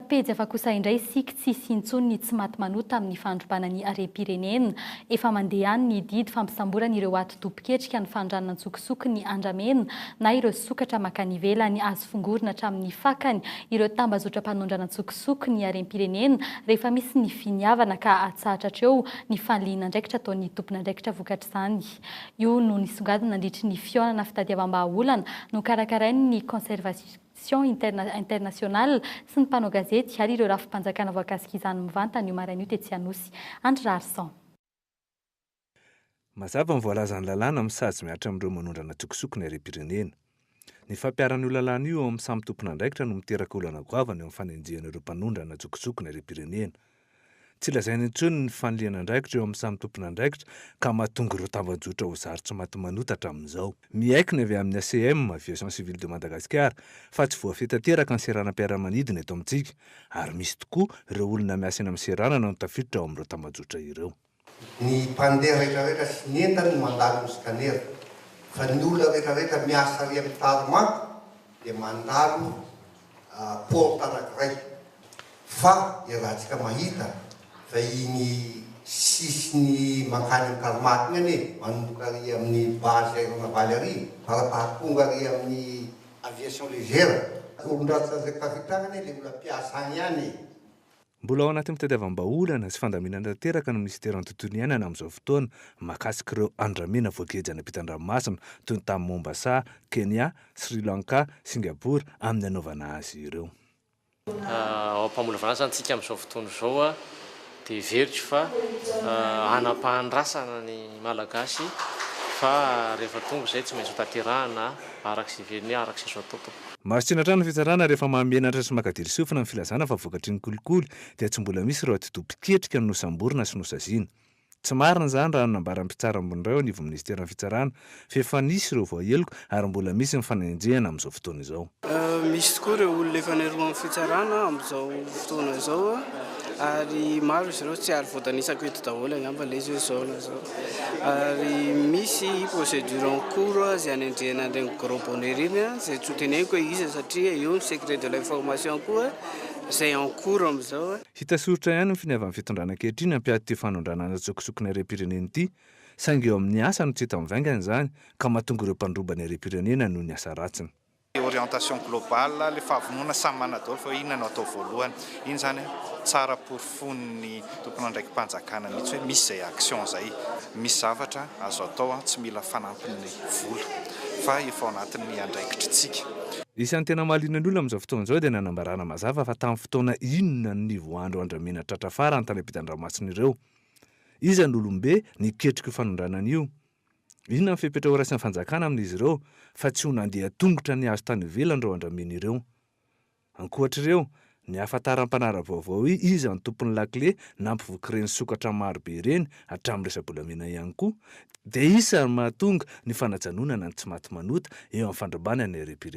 Pejy hafa kosa indray isika, tsy hisy intsony ny tsy maty manota amin'ny fandrobana ny harem-pirenena. Efa mandeha any ny didy fampisamborana ireo atidoha mpiketrika ny fanondranana an-tsokosoko ny andramena na ireo sokatra mankany ivelany. Azo fongorina hatramin'ny fakany ireo tambazotra mpanondrana an-tsokosoko ny harem-pirenena rehefa misy ny finiavana ka atsahatra hatreo ny fanilihin'andraikitra ataon'ny tompon'andraikitra vokatr'izany. Io no nisongadina nandritry ny fihaonana fitadiavam-bahaolana nokarakarain'ny Conservation Internationale sy ny mpanao gazety ary ireo rafi-panjakana voakasik'izany mivantana io maraina io tetsy Anosy. Andry Raharison. Mazava ny voalazan'ny lalàna amin'ny sazy mihatra amin'ireo manondrana an-tsokosoko ny harem-pirenena. Ny fampiharana io lalàna io eo amin'ny samy tompon'andraikitra no miteraka olana goavana eo amin'ny fanenjehana ireo mpanondrana an-tsokosoko ny harem-pirenena. Tsy lazaina intsony ny fanilihana andraikitra eo amin'ny samy tompon'andraikitra ka mahatonga ireo tambajotra ho zary tsy maty manota hatramin'izao. Miaiky ny avy amin'ny ACM, Aviation Civile de Madagascar, fa tsy voafehy tanteraka ny seranam-piaramanidina eto amintsika ary misy tokoa ireo olona miasa eny amin'ny seranana no tafiditra ao amin'ireo tambajotra ireo. Ny mpandeha rehetrarehetra sy ny entany no mandalo amin'ny scanner fa ny olona rehetrarehetra miasa ary amin'ny tarmac dia mandalo porte anankiray. Fa iarahantsika mahita fa iny sisiny mankany amin'ny tarmac iny anie manomboka ary amin'ny base aeronavale ary farafahatonga ary amin'ny aviation légère. Olon-dratsy azo tafiditra any anie le olona mpiasa any ihany e. Mbola ao anatin'ny fitadiavam-bahaolana sy fandaminana tanteraka ny minisiteran'ny tontolo iainana amin'izao fotoana mahakasika ireo andramena voageja any ampitan-dranomasina toy ny tany Mombasa, Kenya, Sri Lanka, Singapour amin'ny hanaovana azy ireo. Ao am-pamolavolana izany tsika amin'izao fotoana izao dia heveriko fa hanam-pahandrasana ny Malagasy fa rehefa tonga izay tsy maintsy ho tanterahana araka izay heveriny hoe araka izay azo atao tompoko. Mahatsiana hatrany ny fitsarana rehefa mahamenatra sy makadiry sofina ny filazana fa vokatry ny kolikoly dia tsy mbola misy ireo atidoha mpiketrika no nosamborina sy nosaziana. Tsy marina izany raha ny nambaran'ny mpitsara ambony iray eo anivon'ny minisiteran'ny fitsarana fa efa nisy ireo voaheloka ary mbola misy ny fanenjehana amin'izao fotoana izao. Misy tokoa ireo olona efa niroan'ny fitsarana amin'izao fotoana izao ary maro izy ireo, tsy ary voatanisako eto daholo angamba ilay izy hoe izao na izao. Ary misy procédure en cours izay anenjehana an'ireny gros bonnet ireny izay tsy ho teneniko hoe iza satria eo ny secret de l'information koa izay en cours amin'izao. Hita soritra ihany ny finiavan'ny fitondrana ankehitriny hampiady ity fanondranana an-tsokosoko ny harem-pirenena ity, saingy eo amin'ny asa no tsy hita mivaingana izany, ka mahatonga ireo mpandroba ny harem-pirenena noho ny asa ratsiny. Orientation globale, le fahavonona samy manana daholo fa hoe inona no atao voalohany. Iny izany tsara porofoin'ny tompon'andraiki-panjakana mihitsy hoe misy izay action izay. Misy zavatra azo atao tsy mila fanampin'ny vola fa efa ao anatin'ny andraikitritsika. Isan'ny tena mahaliana ny olona amin'izao fotoana izao dia ny hanambarana mazava fa tamin'ny fotoana inona no nivoahan'ireo andramena tratra farany tany ampitan-dranomasina ireo. Iza no olombe niketrika io fanondranana io? Inona ny fepetra horaisin'ny fanjakana amin'izy ireo fa tsy ho nandeha tongotra nihazo tany ivelany ireo andramena ireo? Ankoatr'ireo, ny hahafantaran'ny mpanara-baovao hoe iza no tompon'ny lakile nampivoky ireny sokatra maro be ireny hatramin'ny resa-bolamena ihany koa, dia isan'ny mahatonga ny fanajanonana ny tsy maty manota eo amin'ny fandrobana ny harem-pirenena.